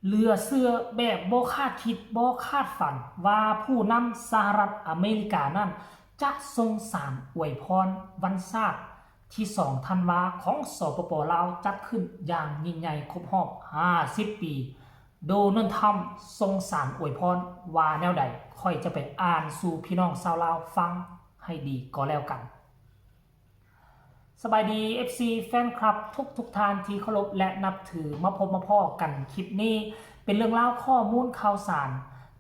ເຫຼືອເຊື່ອແບບບໍ່ຄາດຄິດບໍ່ຄາດຝັນວ່າຜູ້ນຳສະຫະລັດອາເມລິການັ້ນຈະສົ່ງສານອວຍພອນວັນຊາດທີສອງທັນວາຂອງ ສປປ ລາວ ຈັດຂຶ້ນຢ່າງຍິ່ງໃຫຍ່ຄົບຮອບຫ້າສິບປີ. ໂດນັລ ທຣຳ ສົ່ງສານອວຍພອນວ່າແນວໃດ? ຂ້ອຍຈະໄປອ່ານສູ່ພີ່ນ້ອງຊາວລາວຟັງໃຫ້ດີກໍແລ້ວກັນ. ສະບາຍດີ ເອັຟຊີ ແຟນຄລັບທຸກໆທ່ານທີ່ເຄົາລົບ ແລະ ນັບຖື. ມາພົບມາພໍ້ກັນຄລິບນີ້ ເປັນເລື່ອງລາວຂໍ້ມູນຂ່າວສານ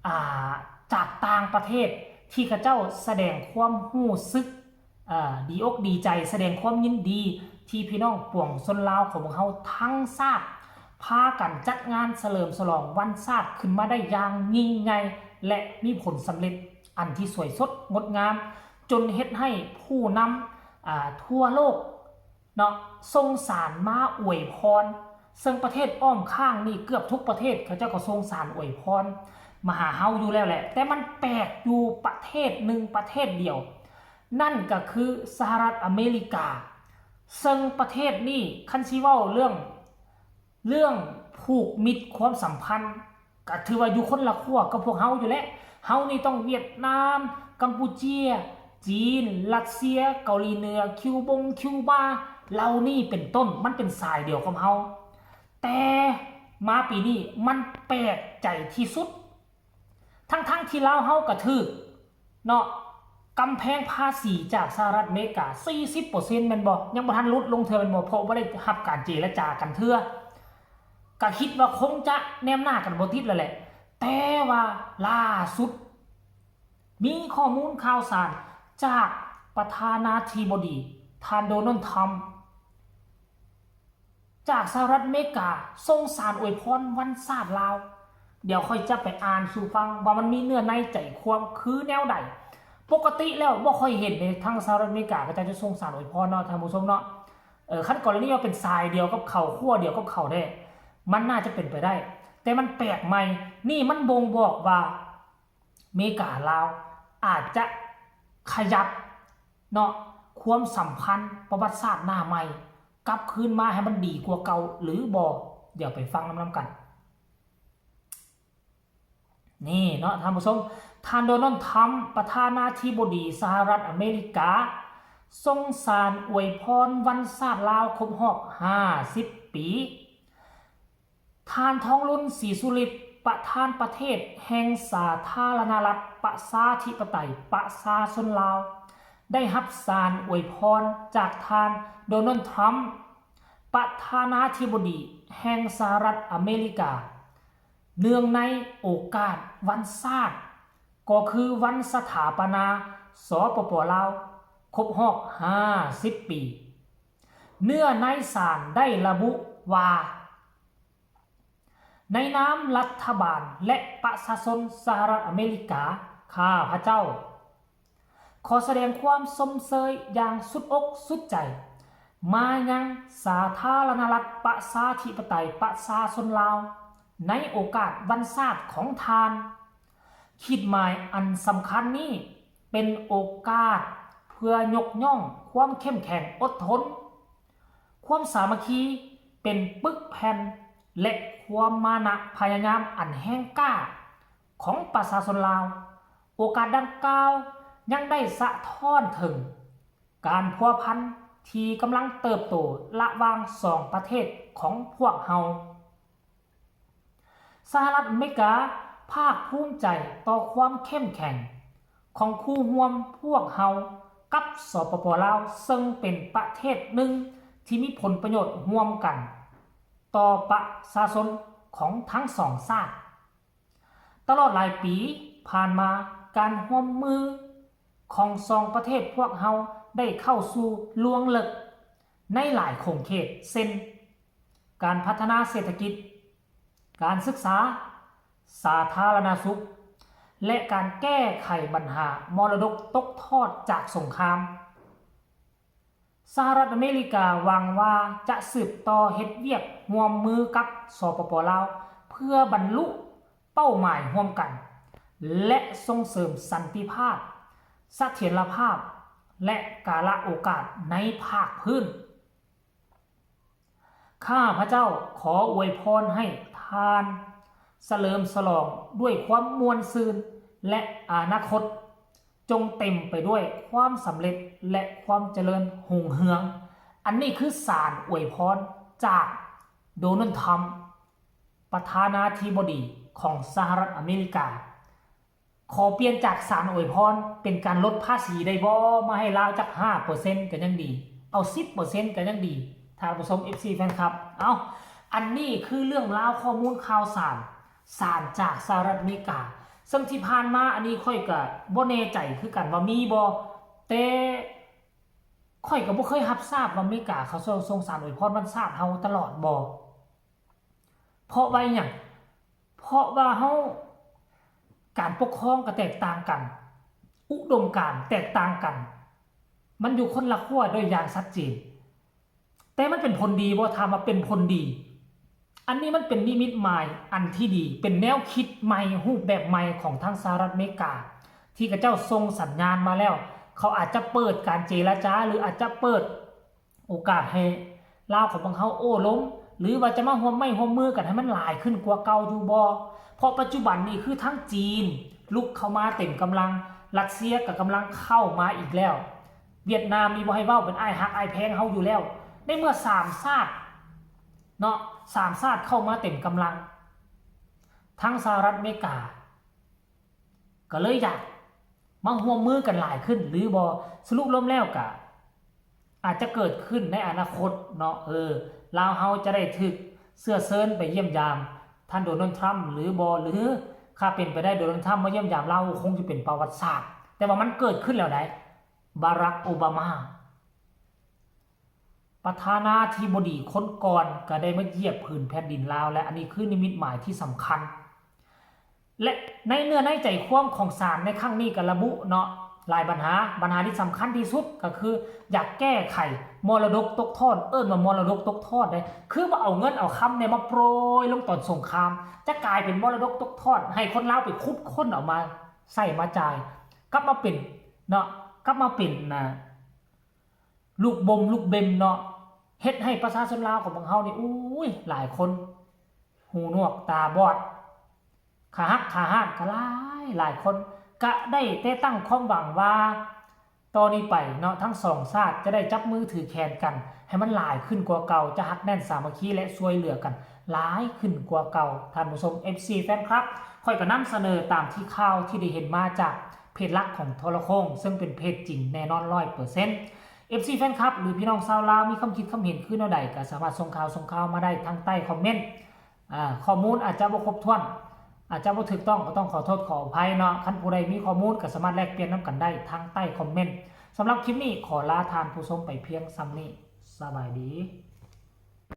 ອ່າ ຈາກຕ່າງປະເທດ ທີ່ເຂົາເຈົ້າສະແດງຄວາມຮູ້ສຶກ ອ່າ ດີອົກດີໃຈ, ສະແດງຄວາມຍິນດີທີ່ພີ່ນ້ອງປວງຊົນລາວຂອງພວກເຮົາທັງຊາດ ພາກັນຈັດງານສະເຫຼີມສະຫຼອງວັນຊາດຂຶ້ນມາໄດ້ຢ່າງຍິ່ງໃຫຍ່ ແລະ ມີຜົນສຳເລັດອັນທີ່ສວຍສົດງົດງາມ ຈົນເຮັດໃຫ້ຜູ້ນຳ ອ່າ ທົ່ວໂລກເນາະ ສົ່ງສານມາອວຍພອນ, ເຊິ່ງປະເທດອ້ອມຂ້າງນີ້ເກືອບທຸກປະເທດ ເຂົາເຈົ້າກໍສົ່ງສານອວຍພອນມາຫາເຮົາຢູ່ແລ້ວແຫຼະ, ແຕ່ມັນແປກຢູ່ປະເທດໜຶ່ງປະເທດດຽວ, ນັ້ນກໍຄືສະຫະລັດອາເມລິກາ, ເຊິ່ງປະເທດນີ້ ຄັນຊິເວົ້າເລື່ອງ ເລື່ອງຜູກມິດຄວາມສຳພັນ ກໍຖືວ່າຢູ່ຄົນລະຂົ້ວກັບພວກເຮົາຢູ່ແຫຼະ. ເຮົານີ້ຕ້ອງຫວຽດນາມ, ກຳປູເຈຍ, ຈີນ, ຣັດເຊຍ, ເກົາຫຼີເໜືອ, ຄິວບົງ, ຄິວບາ ເຫຼົ່ານີ້ເປັນຕົ້ນ, ມັນເປັນສາຍດຽວກັບເຮົາ. ແຕ່ມາປີນີ້ມັນແປກໃຈທີ່ສຸດ, ທັງໆທີ່ລາວເຮົາກໍຖືກ ເນາະ ກຳແພງພາສີຈາກສະຫະລັດອາເມລິກາສີ່ສິບເປີເຊັນແມ່ນບໍ່? ຍັງບໍ່ທັນຫຼຸດລົງເທື່ອແມ່ນບໍ່? ເພາະບໍ່ໄດ້ຮັບການເຈລະຈາກັນເທື່ອ, ກະຄິດວ່າຄົງຈະແນມໜ້າກັນບໍ່ຕິດແລ້ວແຫຼະ. ແຕ່ວ່າລ່າສຸດ ມີຂໍ້ມູນຂ່າວສານຈາກປະທານາທິບໍດີ ທ່ານ ໂດນັລ ທຣຳ ຈາກສະຫະລັດອາເມລິກາ ສົ່ງສານອວຍພອນວັນຊາດລາວ. ດຽວຂ້ອຍຈະໄປອ່ານສູ່ຟັງວ່າມັນມີເນື້ອໃນໃຈຄວາມຄືແນວໃດ. ປົກກະຕິແລ້ວບໍ່ຄ່ອຍເຫັນເດ້ ທາງສະຫະລັດອາເມລິກາເຂົາເຈົ້າຈະສົ່ງສານອວຍພອນເນາະ ທ່ານຜູ້ຊົມເນາະ. ເອີ ຄັນກໍລະນີວ່າເປັນສາຍດຽວກັບເຂົາ ຂົ້ວດຽວກັບເຂົາແທ້ ມັນໜ້າຈະເປັນໄປໄດ້, ແຕ່ມັນແປກໃໝ່. ນີ້ມັນບົ່ງບອກວ່າ ເມກາລາວອາດຈະຂະຫຍັບເນາະ ຄວາມສຳພັນປະຫວັດສາດໜ້າໃໝ່ກັບຄືນມາໃຫ້ມັນດີກວ່າເກົ່າຫຼືບໍ່? ດຽວໄປຟັງນຳໆກັນ. ນີ້ເນາະທ່ານຜູ້ຊົມ, ທ່ານ ໂດນັລ ທຣຳ ປະທານາທິບໍດີສະຫະລັດອາເມລິກາ ສົ່ງສານອວຍພອນວັນຊາດລາວຄົບຮອບຫ້າສິບປີ. ທ່ານ ທອງລຸນ ສີສຸລິດ ປະທານປະເທດແຫ່ງສາທາລະນະລັດປະຊາທິປະໄຕປະຊາຊົນລາວ ໄດ້ຮັບສານອວຍພອນຈາກທ່ານ ໂດນັລ ທຣຳ ປະທານາທິບໍດີແຫ່ງສະຫະລັດອາເມລິກາ ເນື່ອງໃນໂອກາດວັນຊາດ ກໍຄືວັນສະຖາປະນາ ສປປ ລາວ ຄົບຮອບຫ້າສິບປີ. ເນື້ອໃນສານໄດ້ລະບຸວ່າ ໃນນາມລັດຖະບານ ແລະ ປະຊາຊົນສະຫະລັດອາເມລິກາ, ຂ້າພະເຈົ້າຂໍສະແດງຄວາມຊົມເຊີຍຢ່າງສຸດອົກສຸດໃຈ ມາຍັງສາທາລະນະລັດປະຊາທິປະໄຕປະຊາຊົນລາວ ໃນໂອກາດວັນຊາດຂອງທ່ານ. ຂີດໝາຍອັນສຳຄັນນີ້ເປັນໂອກາດເພື່ອຍົກຍ້ອງຄວາມເຂັ້ມແຂງອົດທົນ, ຄວາມສາມັກຄີເປັນປຶກແຜ່ນ ແລະ ຄວາມມານະພະຍາຍາມອັນແຮງກ້າຂອງປະຊາຊົນລາວ. ໂອກາດດັ່ງກ່າວຍັງໄດ້ສະທ້ອນເຖິງການພົວພັນທີ່ກຳລັງເຕີບໂຕລະຫວ່າງສອງປະເທດຂອງພວກເຮົາ. ສະຫະລັດອາເມລິກາພາກພູມໃຈຕໍ່ຄວາມເຂັ້ມແຂງຂອງຄູ່ຮ່ວມພວກເຮົາກັບ ສປປ ລາວ, ເຊິ່ງເປັນປະເທດໜຶ່ງທີ່ມີຜົນປະໂຫຍດຮ່ວມກັນຕໍ່ປະຊາຊົນຂອງທັງສອງຊາດ. ຕະຫຼອດຫຼາຍປີຜ່ານມາ, ການຮ່ວມມືຂອງສອງປະເທດພວກເຮົາໄດ້ເຂົ້າສູ່ລວງເລິກໃນຫຼາຍຂົງເຂດ ເຊັ່ນ ການພັດທະນາເສດຖະກິດ, ການສຶກສາ, ສາທາລະນະສຸກ ແລະ ການແກ້ໄຂບັນຫາມໍລະດົກຕົກທອດຈາກສົງຄາມ. ສະຫະລັດອາເມລິກາຫວັງວ່າຈະສືບຕໍ່ເຮັດວຽກຮ່ວມມືກັບ ສປປ ລາວ ເພື່ອບັນລຸເປົ້າໝາຍຮ່ວມກັນ ແລະ ສົ່ງເສີມສັນຕິພາບ, ສະຖຽນລະພາບ ແລະ ກາລະໂອກາດໃນພາກພື້ນ. ຂ້າພະເຈົ້າຂໍອວຍພອນໃຫ້ທ່ານ ສະເຫຼີມສະຫຼອງດ້ວຍຄວາມມ່ວນຊື່ນ ແລະ ອະນາຄົດຈົ່ງເຕັມໄປດ້ວຍຄວາມສຳເລັດ ແລະ ຄວາມຈະເລີນຮຸ່ງເຮືອງ. ອັນນີ້ຄືສານອວຍພອນຈາກໂດນັລ ທຣຳ ປະທານາທິບໍດີຂອງສະຫະລັດອາເມລິກາ. ຂໍປ່ຽນຈາກສານອວຍພອນເປັນການລົດພາສີໄດ້ບໍ່? ມາໃຫ້ລາວຈັກຫ້າເປີເຊັນກໍຍັງດີ, ເອົາສິບເປີເຊັນກໍຍັງດີ. ທ່ານຜູ້ຊົມ ເອັຟຊີ ແຟນຄລັບ, ເອົາ, ອັນນີ້ຄືເລື່ອງລາວຂໍ້ມູນຂ່າວສານ, ສານຈາກສະຫະລັດອາເມລິກາ. ເຊິ່ງທີ່ຜ່ານມາອັນນີ້ຂ້ອຍກໍບໍ່ແນ່ໃຈຄືກັນວ່າມີບໍ່, ແຕ່ຂ້ອຍກໍບໍ່ເຄີຍຮັບຊາບວ່າອາເມລິກາເຂົາເຈົ້າສົ່ງສານອວຍພອນວັນຊາດເຮົາຕະຫຼອດບໍ່. ເພາະວ່າອີຫຍັງ? ເພາະວ່າເຮົາ ການປົກຄອງກໍແຕກຕ່າງກັນ, ອຸດົມການແຕກຕ່າງກັນ, ມັນຢູ່ຄົນລະຂົ້ວໂດຍຢ່າງຊັດເຈນ. ແຕ່ມັນເປັນຜົນດີບໍ່? ຖາມວ່າເປັນຜົນດີ. ອັນນີ້ມັນເປັນນິມິດໝາຍອັນທີ່ດີ, ເປັນແນວຄິດໃໝ່, ຮູບແບບໃໝ່ຂອງທາງສະຫະລັດອາເມລິກາ ທີ່ເຂົາເຈົ້າສົ່ງສັນຍານມາແລ້ວ. ເຂົາອາດຈະເປີດການເຈລະຈາ ຫຼື ອາດຈະເປີດ ໂອກາດໃຫ້ລາວຂອງພວກເຮົາໂອ້ລົມ ຫຼືວ່າຈະມາຮ່ວມໄມ້ຮ່ວມມືກັນໃຫ້ມັນຫຼາຍຂຶ້ນກວ່າເກົ່າຢູ່ບໍ່? ເພາະປັດຈຸບັນນີ້ຄືທັງຈີນລຸກເຂົ້າມາເຕັມກຳລັງ, ຣັດເຊຍກໍກຳລັງເຂົ້າມາອີກແລ້ວ, ຫວຽດນາມນີ້ບໍ່ໃຫ້ເວົ້າ ເປັນອ້າຍຮັກອ້າຍແພງເຮົາຢູ່ແລ້ວ. ໃນເມື່ອສາມຊາດເນາະ, ສາມຊາດເຂົ້າມາເຕັມກຳລັງ, ທັງສະຫະລັດອາເມລິກາ ກໍເລີຍຢາກມາຮ່ວມມືກັນຫຼາຍຂຶ້ນຫຼືບໍ່? ສະຫຼຸບລວມແລ້ວກະອາດຈະເກີດຂຶ້ນໃນອະນາຄົດເນາະ, ເອີ ລາວເຮົາຈະໄດ້ຖືກເຊື້ອເຊີນໄປຢ້ຽມຢາມທ່ານໂດນັລ ທຣຳ ຫຼືບໍ່? ຫຼືຖ້າເປັນໄປໄດ້ໂດນັລ ທຣຳມາຢ້ຽມຢາມລາວ ໂອ້ ຄົງຈະເປັນປະຫວັດສາດ, ແຕ່ວ່າມັນເກີດຂຶ້ນແລ້ວໃດ໋. ບາຣັກ ໂອບາມາ ປະທານາທິບໍດີຄົນກ່ອນກໍໄດ້ມາຢຽບພື້ນແຜ່ນດິນລາວແລ້ວ. ອັນນີ້ຄືນິມິດໝາຍທີ່ສຳຄັນ ແລະ ໃນເນື້ອໃນໃຈຄວາມຂອງສານໃນຄັ້ງນີ້ກໍລະບຸເນາະ ຫຼາຍບັນຫາ, ບັນຫາທີ່ສຳຄັນທີ່ສຸດກໍຄືຢາກແກ້ໄຂມໍລະດົກຕົກທອດ, ເອີ້ນວ່າມໍລະດົກຕົກທອດເດ້, ຄືບໍ່ເອົາເງິນເອົາຄຳນີ້ມາໂປຣຍລົງຕອນສົງຄາມ ຈະກາຍເປັນມໍລະດົກຕົກທອດ ໃຫ້ຄົນລາວໄປຂຸດຄົ້ນເອົາມາໃຊ້ມາຈ່າຍ ກັບມາເປັນເນາະ, ກັບມາເປັນນະ ລູກບົ່ມລູກເບັມເນາະ, ເຮັດໃຫ້ປະຊາຊົນລາວຂອງພວກເຮົານີ້ ໂອ້ຍ ຫຼາຍຄົນຫູໜວກຕາບອດ, ຂາຫັກຂາຫ້າງກໍຫຼາຍ, ຫຼາຍຄົນກະໄດ້ແຕ່ຕັ້ງຄວາມຫວັງວ່າ ຕໍ່ນີ້ໄປເນາະ ທັງສອງຊາດຈະໄດ້ຈັບມືຖືແຂນກັນໃຫ້ມັນຫຼາຍຂຶ້ນກວ່າເກົ່າ, ຈະຮັກແໜ້ນສາມັກຄີ ແລະ ຊ່ວຍເຫຼືອກັນຫຼາຍຂຶ້ນກວ່າເກົ່າ. ທ່ານຜູ້ຊົມ ເອັຟຊີ ແຟນຄລັບ, ຂ້ອຍກໍນຳສະເໜີຕາມທີ່ຂ່າວທີ່ໄດ້ເຫັນມາຈາກເພຈຫຼັກຂອງໂທລະໂຄ່ງ ເຊິ່ງເປັນເພຈຈິງແນ່ນອນຮ້ອຍເປີເຊັນ. ເອັຟຊີ ແຟນຄລັບ ຫຼື ພີ່ນ້ອງຊາວລາວມີຄວາມຄິດຄວາມເຫັນຄືແນວໃດ ກໍສາມາດສົ່ງຂ່າວສົ່ງຂ່າວມາໄດ້ທາງໃຕ້ຄອມເມັນ. ອາ ຂໍ້ມູນອາດຈະບໍ່ຄົບຖ້ວນ, ອາດຈະບໍ່ຖືກຕ້ອງ, ກໍຕ້ອງຂໍໂທດຂໍອະໄພເນາະ. ຄັນຜູ້ໃດມີຂໍ້ມູນກໍສາມາດແລກປ່ຽນນຳກັນໄດ້ທາງໃຕ້ຄອມເມັນ. ສຳລັບຄລິບນີ້ ຂໍລາທ່ານຜູ້ຊົມໄປພຽງສ່ຳນີ້. ສະບາຍດີ.